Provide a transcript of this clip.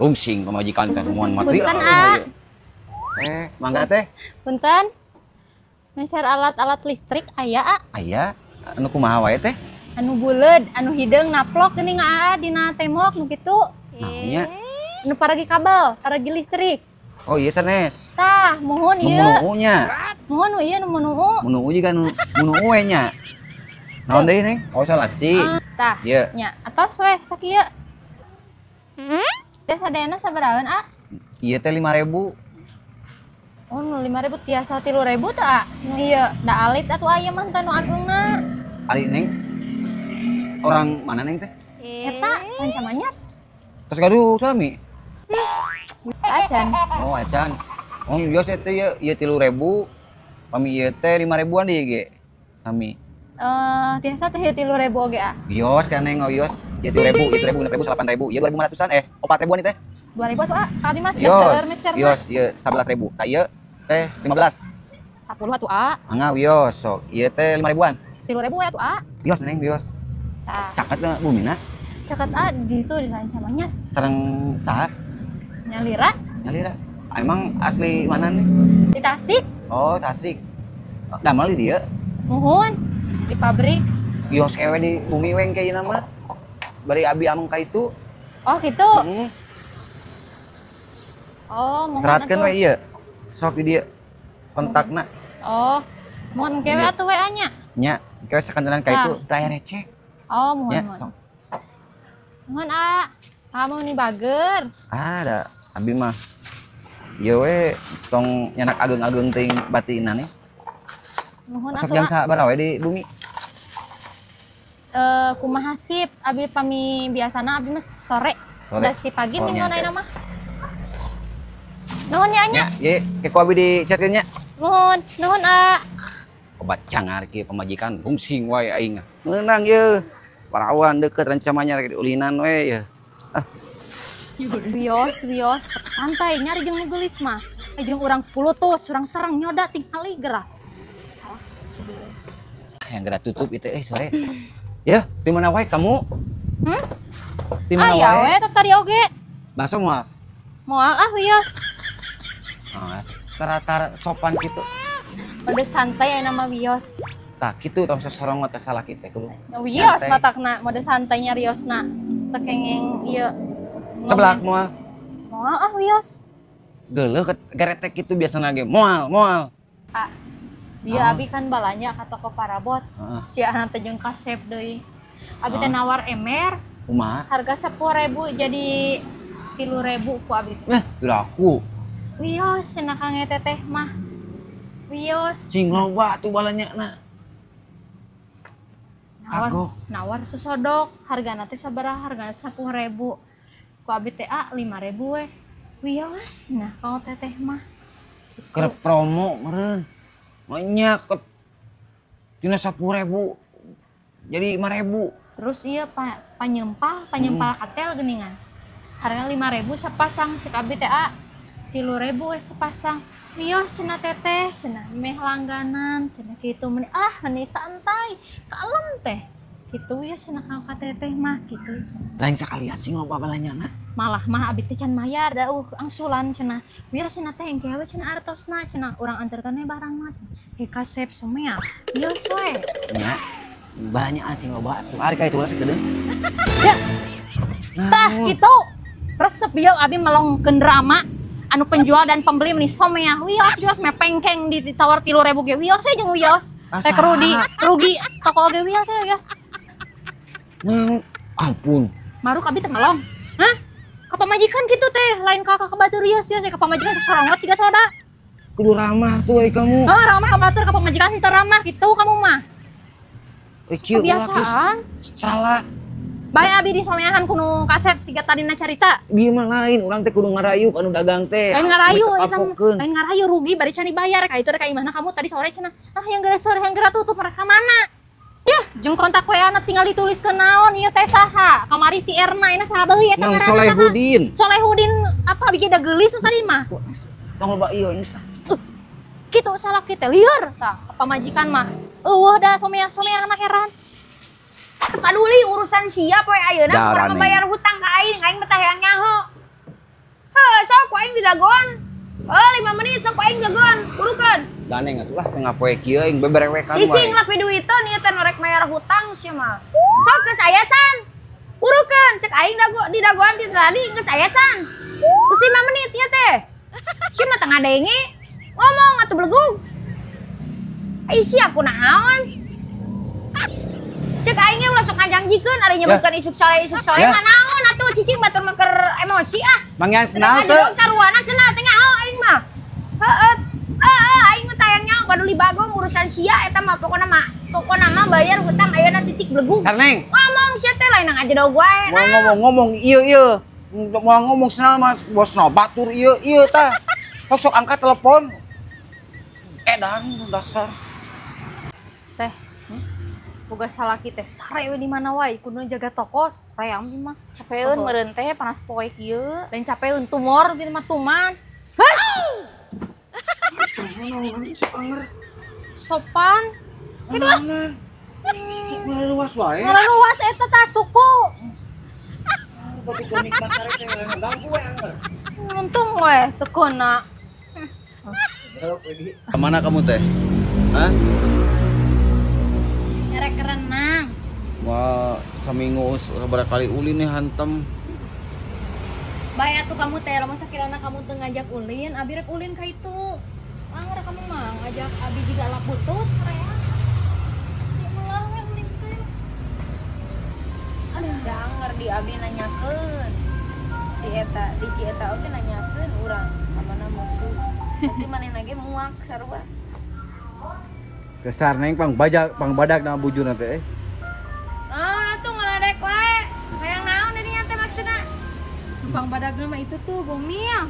Rungsing pamajikan teh hubungan material. Punten, A. Mangga teh. Punten. Meser alat-alat listrik aya, A? Aya, anu kumaha wae teh? Anu buleud, anu hideung naplok geuning A dina tembok nu kitu. Naonnya? Anu paragi kabel, paragi listrik. Oh iya sanes. Tah, muhun Nu ieu. munuu nya. Muhun ieu nu munuu. Munuu juga nu munuu we nya. Naon deui, Neng? Oh, salasi. Tah, Ieu. nya atos weh sakieu. Teh sadayana sabarahaeun, A? Ieu teh 5.000. Oh, nu 5.000 tiasa 3.000 teh, A? Nu ieu da alit atuh aya mah teh nu ageungna. Ari Neng orang mana Neng teh? Eta Rancamanyar. Terus gaduh suami? Acan. Oh, acan. Oh, iya teh ieu ieu 3.000. Pami ieu teh 5.000-an deui ge. Sami. Tiasa teh 3.000 oge, A. Wios ya Neng, oh wios. Ieu 3.000, ieu 3.000, 6.000, 8.000. Ieu 2.500-an 4.000-an ieu teh. 2.000 atuh, A. Ka abi mah Wios. seueur meser mah. Wios ieu 11.000. Tah ieu teh 15. 10 atuh, A. Mangga wios sok. Ieu teh 5.000-an. 3.000 we atuh, A. Wios Neng, wios. Tah. Caket teh bumina. Caket, A, di itu di Rancamanyar. Sareng saha? Nyalira. Nyalira. Emang asli mana nih? Di Tasik. Oh, Tasik. Damel di dieu. Muhun di pabrik. Wios kewe di bumi weng kayak nama. Bari abi ameng ka itu. Oh, gitu. Heeh. Oh, muhun Seratkeun atuh. we ieu. Sok di dieu kontakna. Oh, muhun kewe atuh WA nya. Nya, kewe sakantenan ka itu teh receh. Oh, muhun Nya, muhun. sok. Muhun, A. Kamu nih bager. Ada, abi mah. Ieu we tong nyanak ageung-ageung teuing batina nih. Muhun Sok atuh, jam A. sabaraha we di bumi? Kumaha sip, abi pami biasana abi mah sore. Sore. Udah si pagi Oh, minggu nya, ayeuna mah. Nuhun ya nya. Nya, ye, ke ku abi di chatkeun nya. Nuhun, nuhun, A. Obat cangar kieu pamajikan rungsing wae aing. Meunang ye. Parawan deket Rancamanyar di ulinan we ye. Ah. Wios, wios, santai nyari jeung nu geulis mah. Jeung urang pulutus, urang serang nyoda tingali gerah. Salah sebenarnya. Yang geura tutup itu sore. Ya, di mana wae kamu? Hmm? Di mana Aya wae? we teh tadi oge. Bakso moal? Moal ah wios. Ah, tara-tara sopan gitu. Pada santai aya nama wios. Tah kitu tong sosorongot ka salaki teh kudu. Wios Santai. matakna, mode santai nyariosna. Teu kengeng ieu. Seblak moal. Moal ah wios. Geuleuh geretek kitu biasana ge moal, moal. Ah. Dia Ah. abi kan balanja ka toko parabot. Heeh. Si anak teh jeung kasep deui. Abi teh Ah. nawar emer Kumaha? harga 10.000 jadi 3.000 ku abi teh. Eh, piraku. Wios cenah Kang teteh mah. Wios. Cing loba tuh balanyana. Nawar, Kagok. nawar susodok hargana teh sabaraha hargana 10.000. Ku abi teh ah 5.000 we. Wios nah kang teteh mah. Keur promo meureun. Banyak ke tina 10.000 jadi 5.000. Terus iya panyempal, panyempal katel geuningan. Hargana 5.000 sepasang cek abi teh ah 3.000 we sepasang. Wios cenah teteh, cenah meh langganan, cenah kitu meni ah meni santai, kalem teh. Kitu wios cenah ka teteh mah kitu cenah. Lain sakalian sing loba balanyana. Malah mah abi teh can mayar da angsulan cenah. Wios cenah teh engke we cenah artosna cenah urang anterkeun we barang mah cenah. He kasep somea. Wios we. Nya, banyak sing loba atuh. Ari ka itu lah sakedeung. Ya. Tah kitu. Resep ieu abi melongkeun drama anu penjual dan pembeli meni somea. Wios wios me pengkeng ditawar 3.000 ge wios we jeung wios. Asa. Rek rugi, rugi toko oge wios we wios. Nah, ampun. Maruk abi teh melong. Hah? Ka pamajikan kitu teh, lain ka ka batur wios wios ka pamajikan sosorongot siga soda. Kudu ramah tuh ai kamu. Heuh, ramah ka batur ka pamajikan henteu ramah kitu kamu mah. Kieu ulah, Kebiasaan. Salah. Bae abi di someahan kudu kasep siga tadina carita. Bieu mah lain, urang teh kudu ngarayu anu dagang teh. Lain ngarayu eta mah. Kapokeun. Lain ngarayu rugi bari can dibayar ka itu rek ka imahna kamu tadi sore cenah. Ah yang geura sore yang geura tutup mereka mana? Yah, jeung kontak WA na tinggal ditulis ke naon ieu teh saha? Kamari si Erna ini saha deui eta Mang ngaranna saha? Solehudin. Solehudin apa bikin da geulis nu tadi mah? Tong loba ieu ini. Kitu salah kita lieur tah pamajikan mah. Eueuh da somea-somea anak heran. Paduli urusan sia poe ayeuna Darah kurang nih. Bayar hutang ka aing, aing betah hayang nyaho. didagoan. Oh, 5 menit sok aing jagoan, burukeun. Ganeng atuh lah tengah poe kieu aing beberewekan wae. Cicing lah piduiteun ieu teh nu rek bayar hutang sia mah. Sok geus aya can. Burukeun cek aing dago didagoan ti tadi geus aya can. Geus 5 menit ieu teh. Sia mah teu ngadenge. Ngomong atuh belegug. Ai sia kunaon? Cek aing ge ulah sok ngajangjikeun ari nyebutkeun isuk sore Ya. mah naon atuh cicing batur mah keur emosi ah. Manggihan Senal senal teu? Saruana senal teh nyaho aing mah. Heeh. Heeh, aing mah tayang nyaho paduli bagong urusan sia eta mah pokona mah bayar hutang ayeuna titik belegug. Sarneng. Ngomong sia teh lain aja dog wae. Mau ngomong-ngomong ieu ieu. Mau ngomong senal mah bosna batur ieu ieu tah. Sok sok angkat telepon. Edan dasar. Teh. Boga salaki teh sare we di mana wae kudu jaga toko soream ieu mah. Capeun meureun teh panas poe kieu. Lain capeun tumor gitu mah tuman. Sopan. Gitu ah. Sok ngararuas wae. Ngararuas eta tah suku. Batur nikmat sare teh ganggu we anger. Untung we teu keuna. Kemana kamu teh? Hah? Ngerek renang. Wah, saminggu sabaraha kali ulin nih hantem. Bae atuh kamu teh, lamun sakirana kamu teu ngajak ulin, abi rek ulin ka itu. Angger kamu mah ngajak abi juga lap butut, rea. Ya melah we ulin teh. Aduh, Danger di abi nanyakeun. Si eta, di si eta oge nanyakeun urang ka mana musuh. Pasti manehna ge muak sarua. Kesar neng pang bajak, pang badak na bujurna teh. Naon atuh ngaledek wae. Hayang naon di dinya teh maksudna? Pang badagna mah itu tuh bomil.